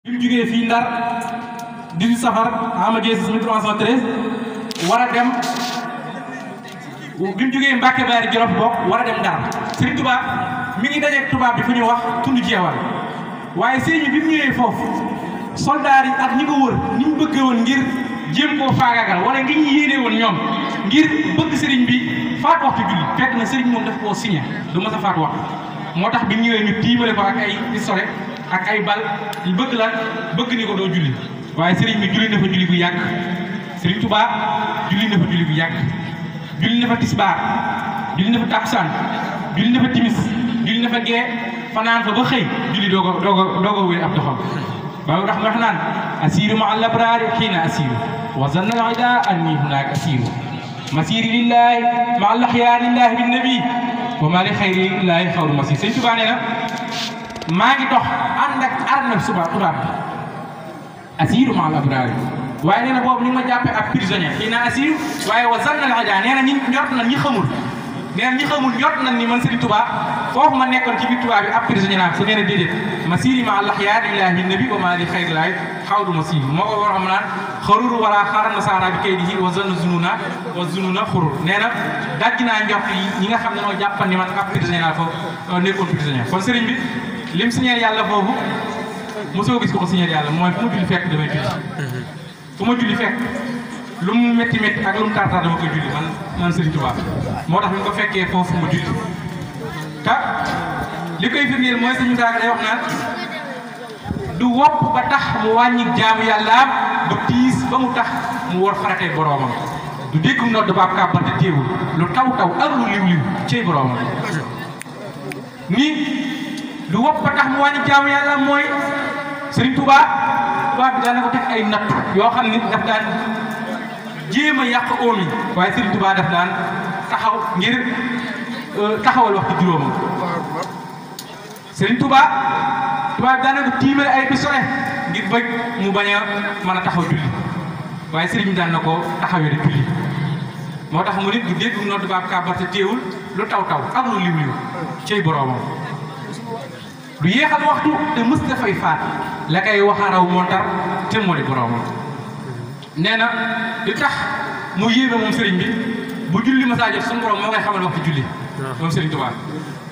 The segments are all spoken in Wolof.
bi mu jugee fii Ndar 18 safar ama Jeesus 1313 war a dem bi mu jugee Mbàkke Baari Jolof bokk war a dem Ndar Sëriñ Tuubaa mi ngi dajeeg tubaab bi fu ñuy wax tund jeewal waaye sëriñ bi mu ñëwee foofu soldaar yi ak ñi ko wër ni ñu bëggee woon ngir jéem koo faagaagal wala ngi ñu yéene woon ñoom ngir bëgg sëriñ bi faat waxtu julli fekk na sëriñ moom daf koo signé du mas a faat waxtu moo tax bi mu ñëwee ñu tiimale ko ak ay pistolet ak ay bal ñu bëgg la bëgg ni ko doo julli waaye sëriñ bi julli na fa julli bu yàgg Sëriñ Tuubaa julli na fa julli bu yàgg julli na fa tisbaar julli na fa takkusaan julli na fa timis julli na fa gee fanaan fa ba xëy julli doog a wéy ab doxam ba tax wax naan asiiru ma al abraari xiina asiiru wa zanna al ida anni hunaak asiiru masiri lillahi ma al axyaa lillahi bin nabi wa ma li xayri lillahi xawru masir Sëriñ Tuubaa nee na maa ngi dox ànd ak armée tubaab bi asiiru ma al abraari waaye nee na boobu ni nga ma jàppee ak prisonnier xii na asiiru waaye wa zanna al ida nee na ñi ñort na ñi xamul nee na ñi xamul ñort nañ ni man Sëriñ Tuubaa foofu ma nekkoon ci biir tubaab bi ab prisonnier naa su nee na déedéet masiri ma al axyaa lillahi bin nabi wa ma li xayri lillahi xawru masir moo ko war a xam naan xaruru wala xaaral na saara bi kay di wa zanna zununa xurur nee na dajji naa njort yi ñi nga xam ne noo jàppan ni man ab prisonnier naa foofu nekkoon prisonnier kon sëriñ bi lim signé yàlla foofu mosoo gis ko signé yàlla mooy fu ma julli fekk damay julli fu ma julli fekk lu mu métti métti ak lu mu tartar dama koy julli man Sëriñ Tuubaa moo tax ñu ko fekkee foofu ma julli te li koy firndeel mooy suñu saaka day wax naan du wopp ba tax mu wàññi jaamu yàllaam du tiis ba mu tax mu war faratee boroomam du dégg nodd ba ab kàbbante téewul lu taw ak lu liw cey boroomam nii du wopp ba tax mu wàññi jaamu yàllaam mooy Sëriñ Tuubaa bi daana ko teg ay natt yoo xam ni daf daan jéem a yàq oom yi waaye Sëriñ Tuubaa daf daan taxaw ngir taxawal waxtu juróomam Sëriñ Tuubaa bi daana ko tiimale ay pistolet ngir bëgg mu bañ a mën a taxaw julli waaye sëriñ bi daan na ko taxawee rek julli moo tax mu nit du dégg nodd baab kàbbarte téewul lu taw ak lu liw cey boroomam du yéexal waxtu te mës dafay faat la koy waxaraw montar te moo di boroomam nee na li tax mu yéeme moom sëriñ bi bu julli masaa jot suñu borom moo koy xamal waxtu julli moom Sëriñ Tuubaa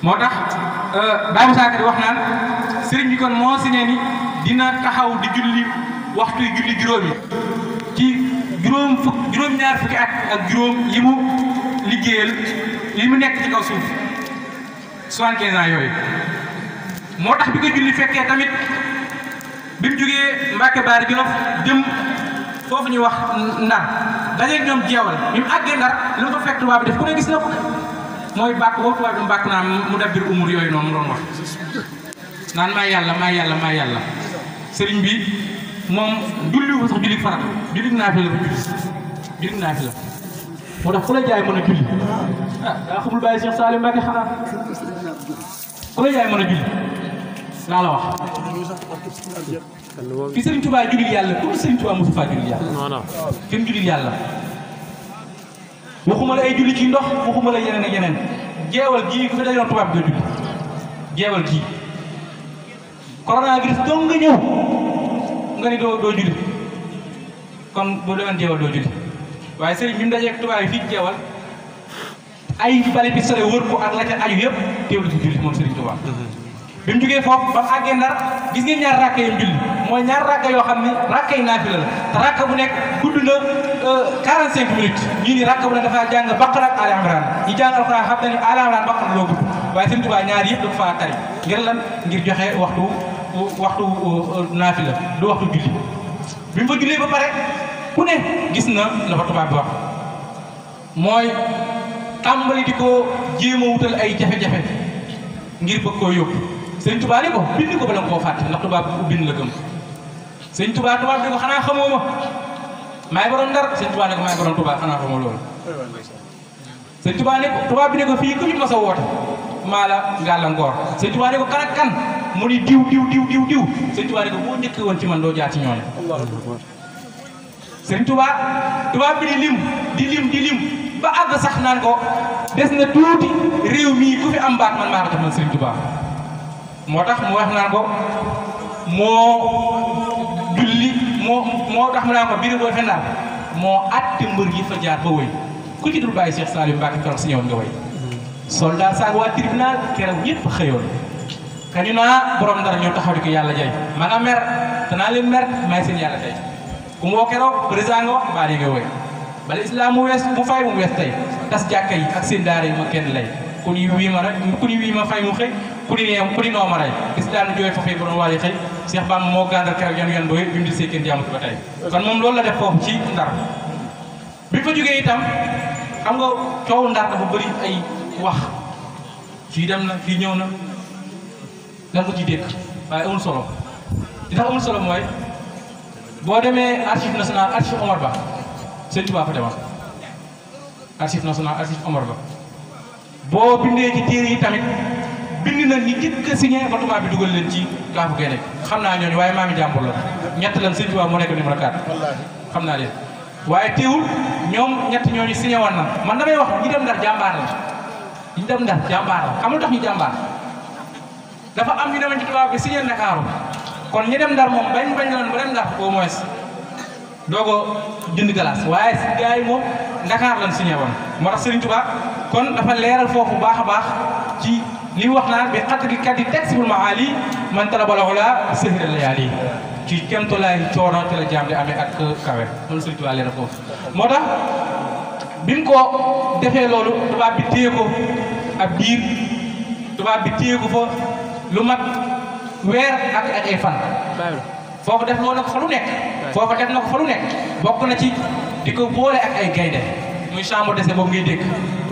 moo tax Baye Moussa Ka di wax naan sëriñ bi kon moo signé ni dina taxaw di julli waxtu julli juróomi ci juróom-ñaar fukki at ak juróom yi mu liggéeyal yi mu nekk ci kaw suuf 75 ans yooyu moo tax bi ko julli fekkee tamit bi mu jógee Mbàkke Baari Jolof jëm foofu ñuy wax Ndar dajeeg ñoom jeewal bi mu àggee Ndar lu mu fa fekk tubaab bi def ku ne gis na ko mooy bàkk boobu tubaab bi mu bàkk naan mu dabbir umur yooyu noonu mu doon wax naan maa yàlla sëriñ bi moom julli sax julli farata julli naafila la moo tax ku la jaay mën a julli daa xamul bàyyi Cheikh Salim Mbacke xanaa ku la jaay mën a julli laa la wax fi Sëriñ Tuubaa julli yàlla comme Sëriñ Tuubaa mosu faa julli yàlla fi mu julli yàlla waxuma la ay julli ci ndox waxuma la yeneen ak yeneen jeewal gii ku fi dajoon tubaab nga julli jeewal gii coronavirus dong nga ñëw nga ni doo julli kon boo demoon jeewal doo julli waaye sëriñ bi mu dajeeg tubaab yi fii jeewal ay bali pistolet wër ko ak la ca aju yëpp teewlu ci julli moom Sëriñ Tuubaa bi mu jógee foofu ba mu àggee Ndar gis ngeen ñaar rakka yam julli mooy ñaar rakka yoo xam ni rakka yi naafila la te rakka bu nekk gudd na 45 minutes ñii ni rakka bu nekk dafa jàng Baqara ak Ali Imran ñi jàng alxuraan xam nañu Ali Imran Baqara loo gudd waaye Sëriñ Tuubaa ñaar yëpp dafa faa tari ngir lan ngir joxe waxtu naafila du waxtu julli bi mu fa jullee ba pare ku ne gis na la fa tubaab bi wax mooy tàmbali di ko jéem a wutal ay jafe-jafe ngir bëgg koo yóbbu Sëriñ Tuubaa ni ko bind ko bala nga koo fàtte ndax tubaab bi bind la gëm Sëriñ Tuubaa tubaab bi ko xanaa xamoo ma maay borom Ndar Sëriñ Tuubaa ne ko maay borom Tuubaa xanaa xamoo loolu Sëriñ Tuubaa ne ko tubaab bi ne ko fii ku fi mas a woote maa la gàllankoor Sëriñ Tuubaa ne ko kan ak kan mu ni diw Sëriñ Tuubaa ne ko boo njëkk woon ci man doo jaar ci ñooñu Sëriñ Tuubaa tubaab bi di lim ba àgg sax naan ko des na tuuti réew mii ku fi am baat man maa ko jox man Sëriñ Tuubaa moo tax mu wax naan ko moo moo tax mu naa ko biir booy fe Ndar moo atte mbër yi fa jaar ba wëy ku ci dul bàyyi Cheikh Saliou Mbacké keroog si ñëwoon nga wëy soldat saag waa tribunal keroog ñëpp xëyoon kañu naa borom Ndar ñoo taxaw di ko yàlla jay ma nga mer te naa leen mer may seen yàlla tey ku mu woo keroog président nga wax mbaa di nga wëy bala islam mu wees mu fay mu wees tey tas jàkka yi ak seen daara yi ma kenn lay ku ni wii ma rek ku ni wii ma fay mu xëy ku ni noo ma rey islam jooy fa fay borom waa yi xëy Cheikh Bamba moo gàndal keroog yan booy bi mu di see kenn jaamatu ba tey kon moom loolu la def foofu ci Ndar bi fa jógee itam xam nga coow Ndar dafa bëri ay wax fii dem na fii ñëw na lan ko ci dégg waaye amul solo li tax amul solo mooy boo demee archive national archive Omar Ba Sëñ Tuubaa fa demal archive national archive Omar Ba boo bindee ci téere yi tamit bind na ñi jëkk a signé ba tubaab bi dugal leen ci kaafu Gaynde xam naa ñooñu waaye maami jàmbur la ñett lan Sëñ Tuubaa moo nekk numéro 4 xam naa leen waaye teewul ñoom ñett ñooñu signé woon na man damay wax ñi dem Ndar jàmbaar la ñi dem Ndar jàmbaar la xam lu tax ñu jàmbaar dafa am ñu demoon ci tubaab bi signé Ndakaaru kon ñi dem Ndar moom bañ lan ba dem Ndar au moins doogo jënd glace waaye si gars yi moom Ndakaar lan signé woon moo tax Serigne Touba kon dafa leeral foofu baax a baax ci li mu wax naan bi xatri kat yi texbul maali man talabal ula sehira layaali ci kemtolaay coono te la jaam di amee ak kawe loolu Serigne Touba leeral foofu moo tax bi mu ko defee loolu tubaab bi téye ko ab biir tubaab bi téye ko fa lu mat weer ak ay fan foofu def loo na ko fa lu nekk foofu def na ko fa lu nekk bokk na ci di ko boole ak ay gaynde muy chambre d'essai boobu ngay dégg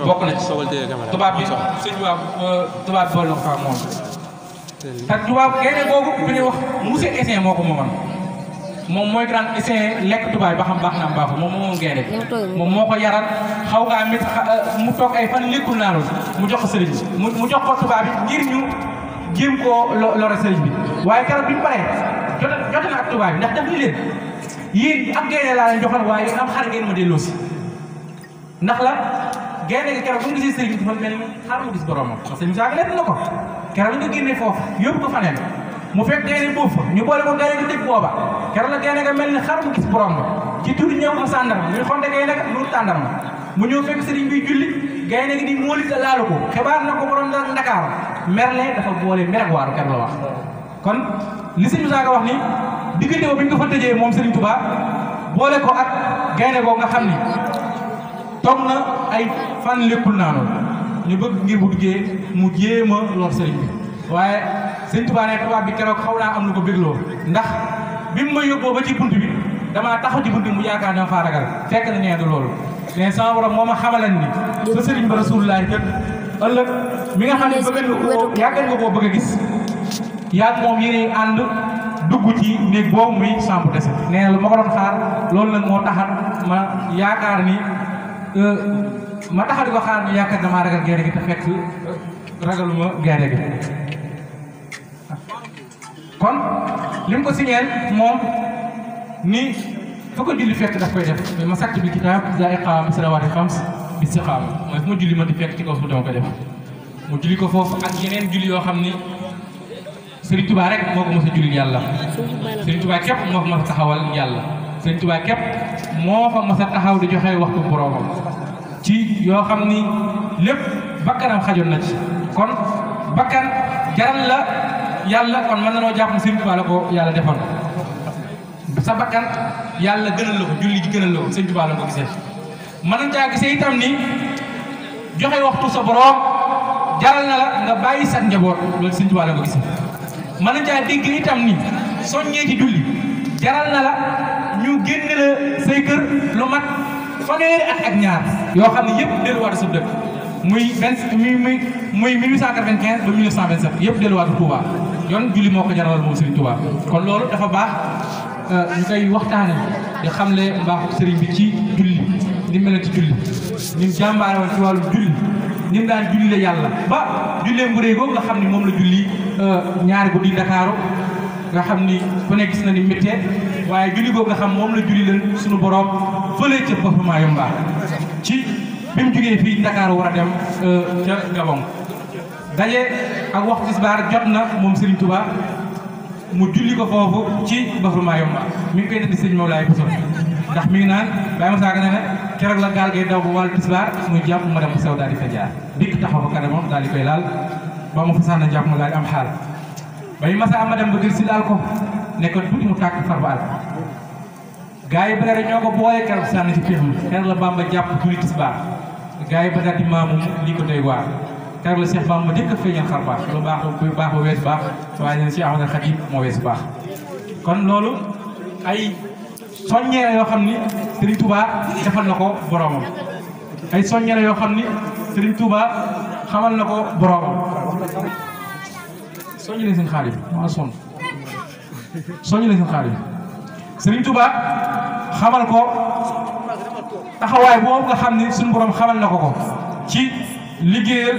bokk na ci tubaab bi sëñ tubaab bi boole na ko fa moom te tubaab gaynde boobu bu ñuy wax monsieur Essin moo ko mooman moom mooy grand Essin lekk tubaab bi ba xam baax na am baaxul moom moom gaynde moom moo ko yaral xaw ngaa mit mu toog ay fan lékkul naa loolu mu jox ko sëriñ bi mu jox ko tubaab bi ngir ñu jéem koo lore sëriñ bi waaye keroog bi mu paree jote na ak tubaab bi ndax def ni leen yéen ak gaynde laa leen joxoon waaye am xar ngeen ma delloo si ndax la gaynde gi keroog bu mu gisee sëriñ bi dafa mel ni xar mu gis boromam parce que misaal leen na ko keroog nga génnee foofu yóbbu ko faneen mu fekk gaynde boobu fa ñu boole ko gaynde gi dëgg booba keroog la gaynde ga mel ni xar mu gis borom ba ci tur ñëw ko sàndarma ñu xonte gaynde ga lu tàndarma mu ñëw fekk sëriñ bi julli gaynde gi di móolita laalu ko xibaar na ko borom Ndakaar merle dafa boole merek waaru keroog la wax kon li sëñ Moussa wax ni diggante boobu bi ñu ko fa tëjee moom Serigne Touba boole ko ak gaynde boobu nga xam ni toog na ay fan léppul naanu ñu bëgg ngir bu duggee mu jéem a lor Serigne bi waaye Serigne Touba ne tubaab bi keroog xaw naa am lu ko bégloo ndax bi mu ma yóbboo ba ci bunt bi damaa taxaw ci bunt bi mu yaakaar ne ma faa ragal fekk na nee du loolu mais sama borom moo ma xamalan ni sa Serigne ba Rasulullah kat ëllëg mi nga xam ne bëgg nga koo yàggal nga koo bëgg a gis yaag moom yéen ànd dugg ci néeg boobu muy chambre d'essai nee na lu ma ko doon xaar loolu nag moo taxat ma yaakaar ni ma taxat di ko xaar ni yaakaar damaa ragal gaynde gi te fekk ragaluma gaynde gi kon li mu ko signeel moom ni fu ko julli fekk daf koy def mais ma sàcc bi kitaab za iqaama salawaati xams bi istiqaama mooy fu ma julli ma di fekk ci kaw suuf dama koy def mu julli ko foofu ak yeneen julli yoo xam ni Serigne Touba rek moo ko mos a julli yàlla Serigne Touba képp moo ko mos a taxawal yàlla Serigne Touba képp moo fa mos a taxaw di joxe waxtu boroomam ci yoo xam ni lépp bakkanam xajoon na ci kon bakkan jaral la yàlla kon mën na noo jàpp ne Serigne Touba la ko yàlla defoon sa bakkan yàlla gënal la ko julli ji gënal la ko Serigne Touba la ko gisee mën nañ caa gisee itam ni joxe waxtu sa boroom jaral na la nga bàyyi sa njaboot loolu Serigne Touba la ko gisee mën nañ caa dégg itam ni soññee ci julli jaral na la ñu génne la say kër lu mat fanweeri at ak ñaar yoo xam ne yëpp delluwaat sa dëkk muy 1895 ba 1927 yëpp delluwaat Touba yoon julli moo ko jaralal moom Serigne Touba kon loolu dafa baax ñu koy waxtaane di xamle mbaaxu Serigne bi ci julli ni mel ci julli ni mu jàmbaare woon ci wàllu julli ni mu daan julli la yàlla ba jullee bu réy googu nga xam ni moom la julli ñaari guddi Ndakaaru nga xam ni ku ne gis na ni méttee waaye julli googu nga xam moom la julli leen suñu borom fële ca Bafoumaay Yomba ci bi mu jugee fii Ndakaaru war a dem ca Gabon daje ak waxtu tisbaar jot na moom Serigne Touba mu julli ko foofu ci Baxru Mayomba mi ngi koy def di sëñ Mawlaay Bousso ndax mi ngi naan Baye Moussa Ka ne ne keroog la gaal gay daw ba wàllu tisbaar muy jàpp ma dem sew daal di fa jaar dikk taxaw fa kanamam daal di koy laal ba ma fa sànna jàpp ma daal di am xaal bay masa ama dem ba gër si laal ko nekkoon tuuti mu tàkk far ba àll gars yi bëre ñoo ko booyee keroog sànni ci péex mi keroog la Bamba jàpp julli tisbaar gars yi ba daal di maamu lii ko doy waar keroog la Cheikh Bamba dëkk feeñal xar baax lu baax ba weesu baax waaye neen Cheikh Ahmadou Khadim moo weesu baax kon loolu ay soññee yoo xam ni Serigne Touba defal na ko boromam ay soññee yoo xam ni Serigne Touba xamal na ko boromam soññu leen seen xaalis maa sonn soññu leen seen xaalis Serigne Touba xamal ko taxawaay boobu nga xam ni suñu borom xamal na ko ci liggéeyal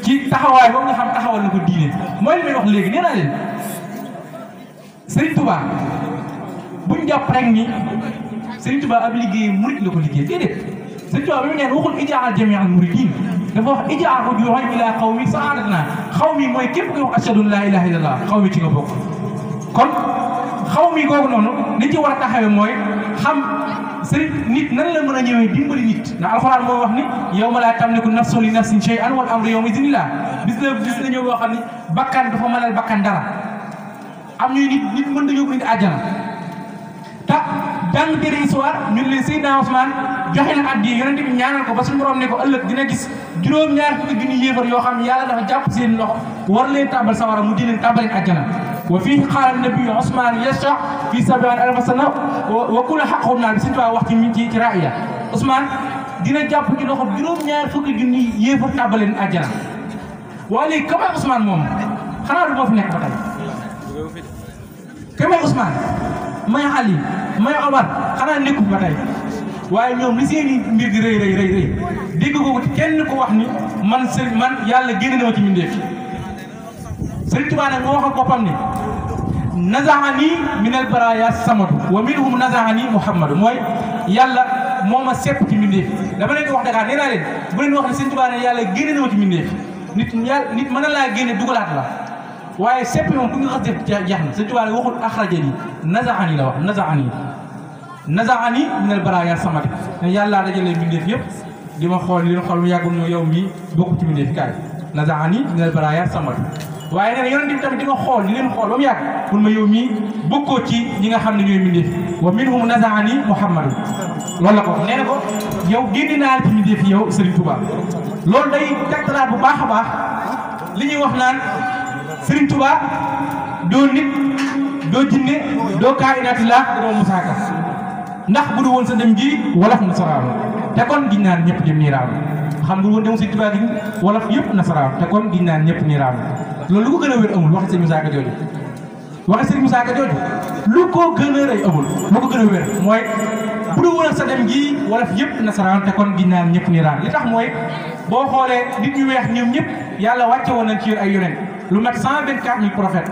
ci taxawaay boobu nga xam taxawal na ko diine mooy li may wax léegi nee naa leen Serigne Touba buñ jàpp rek ni Serigne Touba ab liggéey murid la ko liggéey déedéet Serigne Touba bi mu neen waxul ijaal jami'al muridin dafa wax ijaal ko juuxoñ ila qawmi sa'adatna xaw mi mooy képp koy wax ashhadu an la ilaha illallah xaw mi ci nga bokk kon xaw mi googu noonu li ci war a taxawee mooy xam Serigne nit nan la mën a ñëwee dimbali nit ndax alxuraan moo wax ni yawma laa tamliku nafsun li nafsin shay'an wal amru yawma idhin lillah bis na ñëw boo xam ni bakkan dafa mënal bakkan dara am ñuy nit mën dañoo ko indi àjjana ta jàng téere histoire ñun leen Seydina Ousmane joxe na addi yonent bi ñaanal ko ba suñu borom ne ko ëllëg dina gis juróom-ñaar fukki junni yéefar yoo xam ne yàlla dafa jàpp seen loxo war leen tàbbal sawara mu di leen tàbbaleen àjjana wa fii qaala nabi Ousmane yashfa fii 70 sana wa kullu haqqun naar bi Sëñ Tuubaa wax ci raaya Ousmane dina jàpp ci loxo juróom-ñaar fukki junni yéefar tàbbaleen àjjana waaye léegi ka may Ousmane moom xanaa du moo fi nekk ba tey ka may Ousmane may Ali may Omar xanaa nekku ba tey waaye ñoom li seeni mbir di rëy dégg ko kenn ko wax ni man yàlla génn na ma ci mbindeef Sëriñ Tuubaa nag moo wax ak boppam ni nazaani minal baraaya samadu wa minhum nazaani muhammadu mooy yàlla moo ma sepp ci mbindeef dama leen ko wax Dakar nee naa leen bu leen wax ne Sëriñ Tuubaa ne yàlla génn na ma ci mbindeef nit mën na laa génne dugalaat la waaye seppi moom ku nga xas def jeex na Sëriñ Tuubaa waxul axrajani nazaani la wax nazaani minal baraaya samadi ne yàlla dajale mbindeef yëpp di ma xool li leen xool mu yàggul ñoo yow mii bokk ci mbindeef kaay nazaani minal baraaya samadi waaye nee na yonent bi tamit di ma xool di leen xool ba mu yàgg pour ma yow mii bokkoo ci ñi nga xam ne ñooy mbindeef wa minhum nazaani muhammadu loolu la ko nee na ko yow génne naa ci mbindeef yow Serigne Touba loolu day tegtalaat bu baax a baax li ñuy wax naan Serigne Touba doo nit doo jinne doo kaayinaati laa doo Musaa Ka ndax bu du woon sa dem gi wolof nasaraan te kon giñ naan ñëpp jëm niiraan xam bu woon dem Serigne Touba gi wolof yëpp nasaraan te kon giñ naan ñëpp niiraan loolu lu ko gën a wér amul waxi Serigne Moussa Ka jooju waxi Serigne Moussa Ka jooju lu ko gën a rëy amul lu ko gën a wér mooy bu du woon sa dem gi wolof yëpp nasaraan te kon giñ naan ñëpp niiraan li tax mooy boo xoolee nit ñu weex ñoom ñëpp yàlla wàcce woon nañ ci ay yonent lu mat 124 000 prophètes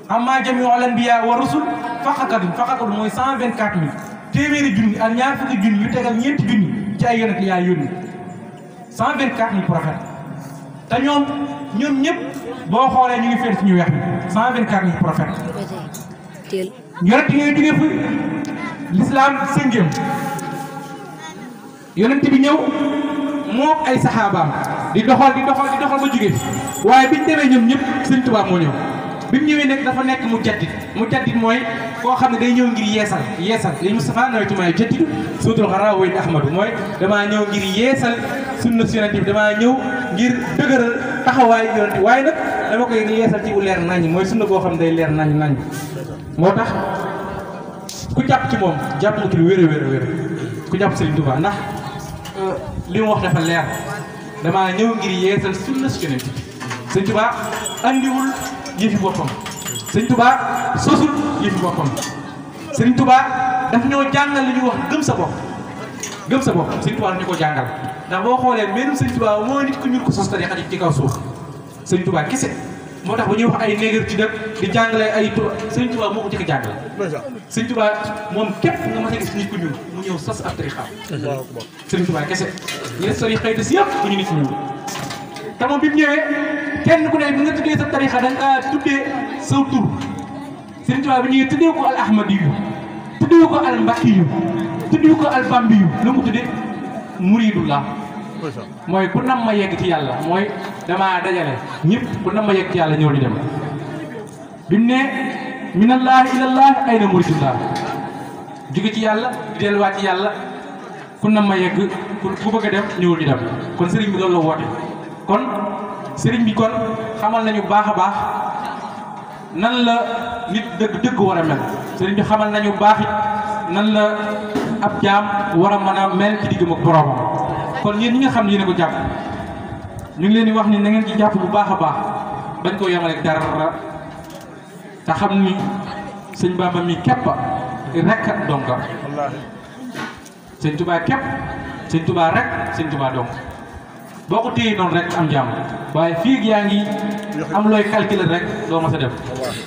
amma jamiu al-anbiya wa rusul faqakatu mooy 124 000 téeméeri junni ak ñaar fukki junni yu tegal ñeenti junni ci ay yonent yaa yónni 124 000 prophètes te ñoom ñëpp boo xoolee ñu ngi féer ci ñu weex bi 124 000 prophètes yonent yi ngay jógee fu l'islam sëngéem yonent bi ñëw moo ay saxaabaam di doxal ba jógee fi waaye biñ demee ñoom ñëpp Sëriñ Tuubaa moo ñëw bi mu ñëwee nekk dafa nekk mu jaddit mooy koo xam ne day ñëw ngir yeesal li Moustapha nawaytu maa jaddidu suutul xaraa way ahmadu mooy damaa ñëw ngir yeesal sunna si yonent bi damaa ñëw ngir dëgëral taxawaay yonent waaye nag dama koy yeesal ci bu leer nañ mooy sunna boo xam ne day leer nañ moo tax ku jàpp ci moom jàpp nga ci lu wér ku jàpp Serigne Touba ndax li mu wax dafa leer damaa ñëw ngir yeesal sunna si yonent bi Serigne Touba andiwul yëfi boppam Serigne Touba sosul yëfi boppam Serigne Touba daf ñoo jàngal li ñuy wax gëm sa bopp Serigne Touba daf ñu ko jàngal ndax boo xoolee mbirum Serigne Touba moo nit ku ñuul ko sos tarixa ci kaw suuf Serigne Touba kese moo tax ba ñuy wax ay néegar ci dëkk di jàngale ay tur Serigne Touba moo ko jëkk jàngale Serigne Touba moom képp nga mas a gis nit ku ñuul mu ñëw sos ab tarixa Serigne Touba kese ñu ne sori xëy na si yëpp bu ñu nit ku ñuul te moom bi mu ñëwee kenn ku ne bi nga tuddee sa tarixa da nga tuddee saw tur Serigne Touba bi ñëwee tuddee ko al ahmadiyu tuddee ko al mbakkiyu tuddee ko al bambiyu lu mu tuddee muridullah mooy ku nam ma yegg ci yàlla mooy damaa dajale ñëpp ku nam ma yegg ci yàlla ñëw ñu dem bi mu ne minallahi ilallahi ay na muridullah jóge ci yàlla di delluwaat ci yàlla ku nam ma yegg ku bëgg a dem ñëwul ñu dem kon sëriñ bi loolu la woote kon sëriñ bi kon xamal nañu baax a baax nan la nit dëgg war a mel sëriñ bi xamal nañu baax it nan la ab jaam war a mën a mel ci diggam ak boroomam kon yéen ñi nga xam ne yéen a ko jàpp ñu ngi leen di wax ni na ngeen ci jàpp bu baax a baax bañ ko yemale dara te xam ni sëñ Bamba mi képp rek ak donga sëñ Touba képp sëñ Touba rek sëñ Touba dong boo ko téye noonu rek am jàmm waaye fii yaa ngi am looy calculer rek doo mës a dem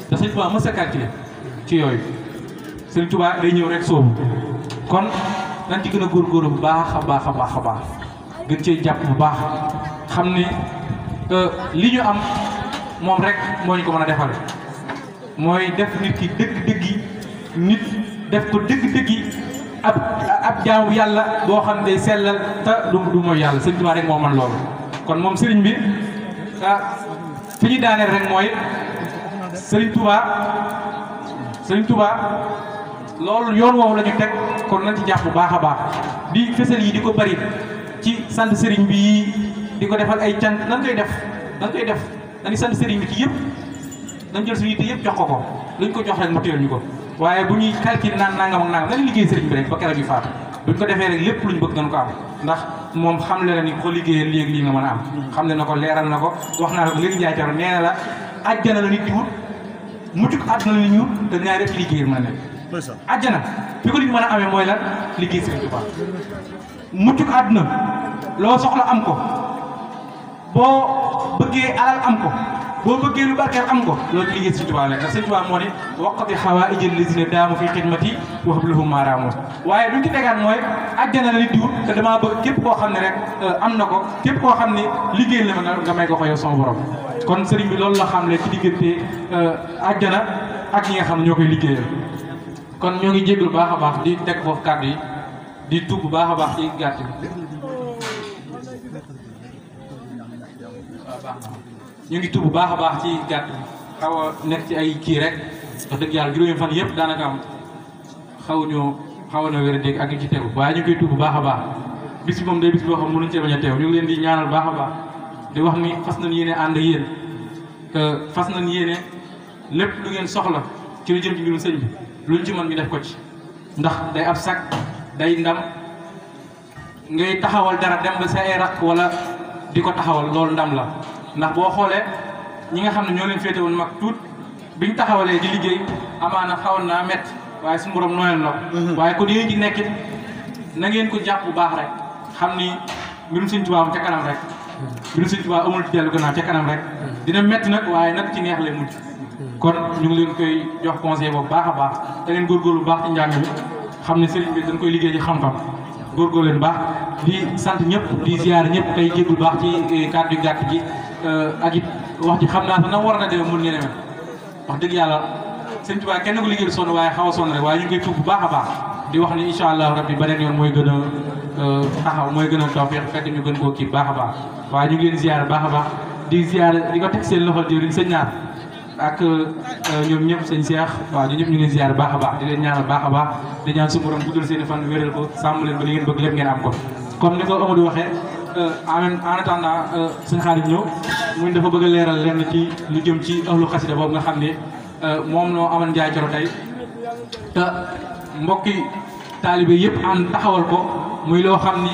te sëñ Touba mës a calculer ci yooyu sëñ Touba day ñëw rek soobu kon nañ ci gën a góorgóorlu bu baax a baax a baax a baax gën cee jàpp bu baax xam ni li ñu am moom rek moo ñu ko mën a defal mooy def nit ki dëgg-dëggi nit def ko dëgg-dëggi ab jaamu yàlla boo xam day sellal te du mooy yàlla sëñ Touba rek moo man loolu kon moom sëriñ bi fi ñu daaneel rek mooy sëriñ Touba loolu yoon woowu la ñu teg kon nañ ci jàpp bu baax a baax di fësal yi di ko bari ci sant sëriñ bi di ko defal ay cant nan koy def dañuy sant sëriñ bi ci yëpp dañ jël suñu yitte yëpp jox ko luñ ko jox rek mu téel ñu ko waaye bu ñuy calculer naan nangam ak nangam nañ liggéey sëriñ bi rek ba keroog yu faatu buñ ko defee rek lépp luñ bëgg nañ ko am ndax moom xam le na ni ko liggéeyee léegi lii nga mën a am xam le na ko leeral na ko wax naa la ko léegi njaay nee na la àjjana la nit di wut muccuk àdduna la nit ñu wut te ñaari def ci liggéey mën a nekk àjjana fi ko nit mën a amee mooy lan liggéey sëriñ Touba muccuk àdduna loo soxla am ko boo bëggee alal am ko boo bëggee lu barkeel am ko loolu ci liggéey sëriñ Touba nekk ndax sëriñ Touba moo ne waqati hawaa'ijal lazina daamu fi xidmati wa hab lahum maa raamu waaye duñ ci tegaat mooy àjjana la nit di wut te damaa bëgg képp koo xam ne rek am na ko képp koo xam ne liggéey la ma nga may ko ko yow sama borom kon sëriñ bi loolu la xam ne ci diggante àjjana ak ñi nga xam ne ñoo koy liggéeyal kon ñoo ngi jéglu baax a baax di teg foofu kàddu yi di tuub bu baax a baax ci gàtt bi ñu ngi tuub bu baax a baax ci gàtt xaw a nekk ci ay kii rek wax dëgg yàlla juróomi fan yëpp daanaka am xaw na wér a dégg ak ñu ci tegu waaye ñu ngi koy tuub bu baax a baax bis bi moom day bis boo xam mënuñ cee bañ a teew ñu ngi leen di ñaanal baax a baax di wax ni fas nañ yéene ànd yéen fas nañ yéene lépp lu ngeen soxla ci lu jëm ci mbirum sëñ bi luñ ci mën ñu def ko ci ndax day ab sag day ndam ngay taxawal dara dem ba sa ay rakk wala di ko taxawal loolu ndam la ndax boo xoolee ñi nga xam ne ñoo leen féete woon mag tuut biñ taxawalee di liggéey amaana xawoon naa métti waaye suñu borom nooyal na ko waaye kon yéen ci nekkit na ngeen ko jàpp bu baax rek xam ni mbirum Sëñ Tuubaa ca kanam rek mbirum Sëñ Tuubaa amul dellu gannaaw ca kanam rek dina métti nag waaye nag ci neex lay mujj kon ñu ngi leen koy jox conseil boobu baax a baax da ngeen góorgóorlu bu baax ci njàng mi xam ne sëriñ bi dañ koy liggéey ci xam-xam góorgóorlu leen baax di sant ñëpp di ziar ñëpp tey jéggul baax ci kàddu yu gàtt gi ak it wax ji xam naa sax na war na demee mun ngeen demee wax dëgg yàlla Sëñ Tuubaa kenn ko liggéeyal sonn waaye xaw a sonn rek waaye ñu ngi koy tuub bu baax a baax di wax ni incha allah rabbi beneen yoon mooy gën a taxaw mooy gën a tawfeex fekk ñu gën koo kii baax a baax waaye ñu ngi leen ziar baax a baax di ziar di ko teg seen loxol jëriñ sëñ ñaar ak ñoom ñëpp sëñ Cheikh waaw ñun ñëpp ñu ngi ziar baax a baax di leen ñaanal baax a baax di ñaan suñu borom guddal seen i fan wéral ko sàmm leen ba li ngeen bëgg lépp ngeen am ko comme ni ko Amadou waxee en attendant sëñ Xaadim ñëw muy dafa bëgg a leeral lenn ci lu jëm ci ahlu xasida boobu nga xam ne moom noo amal njaay coro tey te mbokki taalibe yëpp ànd taxawal ko muy loo xam ni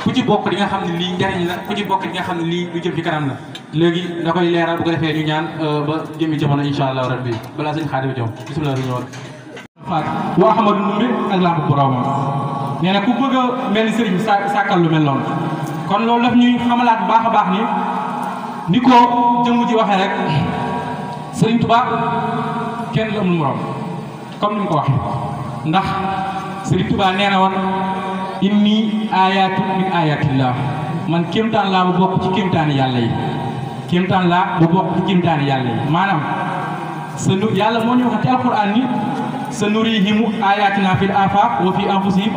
ku ci bokk di nga xam ne lii njariñ la ku ci bokk di nga xam ne lii lu jëm ci kanam la léegi da koy leeral bu ko defee ñu ñaan ba jëmi jamono incha allah rabbi balaa sëñ Xaadim jom bisimilah ñu ñëwal faat wa Ahmadu Ndumbe ak lamb borom nee na ku bëgg a mel ni sëriñ sàkkal lu mel noonu kon loolu daf ñuy xamalaat bu baax a baax ni ko jëmm ji waxee rek Sëriñ Tuubaa kenn la amul morom comme ni mu ko waxee ndax Sëriñ Tuubaa nee na woon inni ayatu min ayatillah man kéemtaan laa bu bokk ci kéemtaani yàlla yi kéemtaan laa bu bokk ci kéemtaani yàlla yi maanaam yàlla moo ñu wax ci alquran ni sanurihim ayatina fil afaq wa fi anfusihim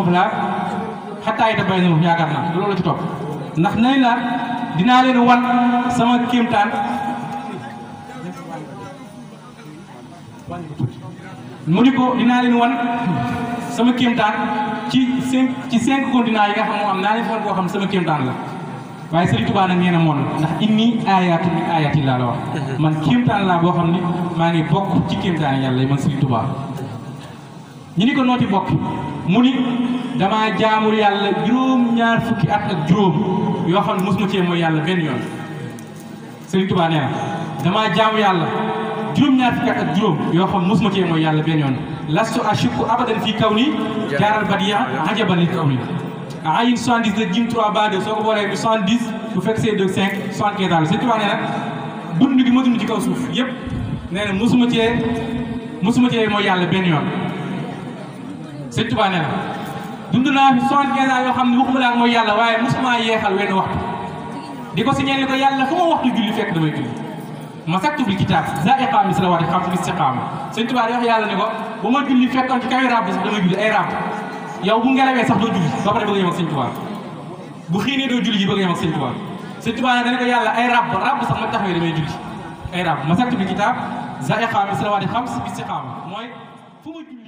xataa yatabayyana lahum yaakaar naa loolu la ci topp ndax nañ la dinaa leen wan sama kéemtaan mu ni ko dinaa leen wan sama kéemtaan ci cinq continents yi nga xam moo am naa leen wan koo xam sama kéemtaan la waaye Sëriñ Tuubaa nag nee na moon ndax inni ayaatu min ayaati laa la wax man kéemtaan laa boo xam ni maa ngi bokk ci kéemtaan yàlla yi man Sëriñ Tuubaa ñu ni ko nooti bokk mu ni damaa jaamul yàlla juróom-ñaar fukki at ak juróom yoo xam ne mosuma cee mooy yàlla benn yoon Sëriñ Tuubaa nee na damaa jaamu yàlla juróom-ñaar fukki at ak juróom yoo xam ne mosuma cee mooy yàlla benn yoon lastu ashukku abadan fii kaw ni jaaral badiya ajaban li kaw ni ayin 70 de jim 3 ba 2 soo ko boolee bi 70 bu fekk see 2 5 75 daal Sëriñ Tuubaa nee na dund gi ma dund ci kaw suuf yëpp nee na mosuma cee mooy yàlla benn yoon Sëriñ Tuubaa nee na dund naa fi 75 ans yoo xam ne waxuma laa mooy yàlla waaye mosuma yeexal wenn waxtu di ko signalé ko yàlla fu ma waxtu julli fekk damay julli ma saktu bil kitaab za iqaami salawaati xam si istiqaama Sëriñ Tuubaa di wax yàlla ne ko bu ma julli fekkoon ci kaw ràbb sax damay julli ay ràbb yow bu ngelawee sax doo julli ba pare bëgg a yem ak Sëriñ Tuubaa bu xiinee doo julli ji bëgg a yem ak Sëriñ Tuubaa Sëriñ Tuubaa ne dana ko yàlla ay ràbb sax ma taxawee damay julli ay ràbb ma saktu bil kitaab za iqaami salawaati xam si istiqaama mooy fu ma julli